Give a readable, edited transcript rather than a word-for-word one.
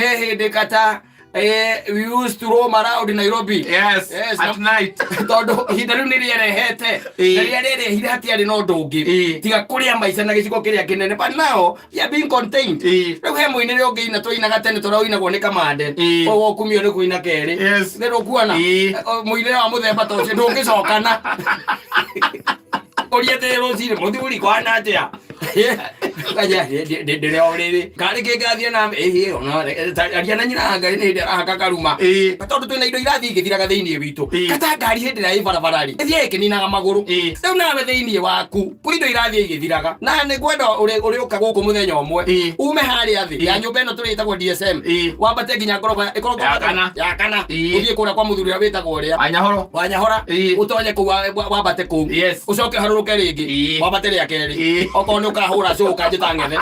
He hĩndĩ kata we used to roam around Nairobi. Yes. Yes, at night. Tondũ ihinda rĩu nĩ rĩerehete na rĩrĩa rĩerehire hatiarĩ na ũndũ ũngĩ tiga kũrĩa maica na gĩcigo kĩrĩa kĩnene, but now we are being contained. Rĩu he mũinĩre ũngĩ ina twainaga tene tũrĩa ũinagwo nĩ kamande. Ũguo kumio nĩ kũina kerĩ. Nĩ rũkuona mũinĩre wa mũthemba ta ũcio ndũngĩcokana ũria atĩ rũcinĩ mũthuri kwana atĩa. Ndĩrĩ o rĩrĩ ngarĩ kĩngathiĩ na ĩhĩ ona aria na nyina ngarĩ nĩ hĩndĩ arahaka karuma. Tondũ twĩna indo irathiĩ igĩthiraga thĩinĩ witũ. Kata ngari hĩndĩ ĩrĩa ĩ barabara rĩ, ĩthiaga ĩkĩninaga magũrũ. Rĩu nawe thĩinĩ waku kwĩ indo irathiĩ igĩthiraga na nĩ ngwenda ũrĩũka gũkũ mũthenya ũmwe ume harĩa thĩ ya nyũmba ĩno tũrĩ ĩtagwo DSM wambate nginya ngoroba ĩkorwo Ya kana. Ya kana. Ũthiĩ kũrĩa kwa mũthuri ũrĩa wĩtagwo ũrĩa Wanyahoro. Wanyahora. Ũtonye kũu wambate kũu. Ũcoke ũharũrũke rĩngĩ wambate rĩa kerĩ. Okorwo nĩ ũkahũra show ũkanjĩta ng'ethe.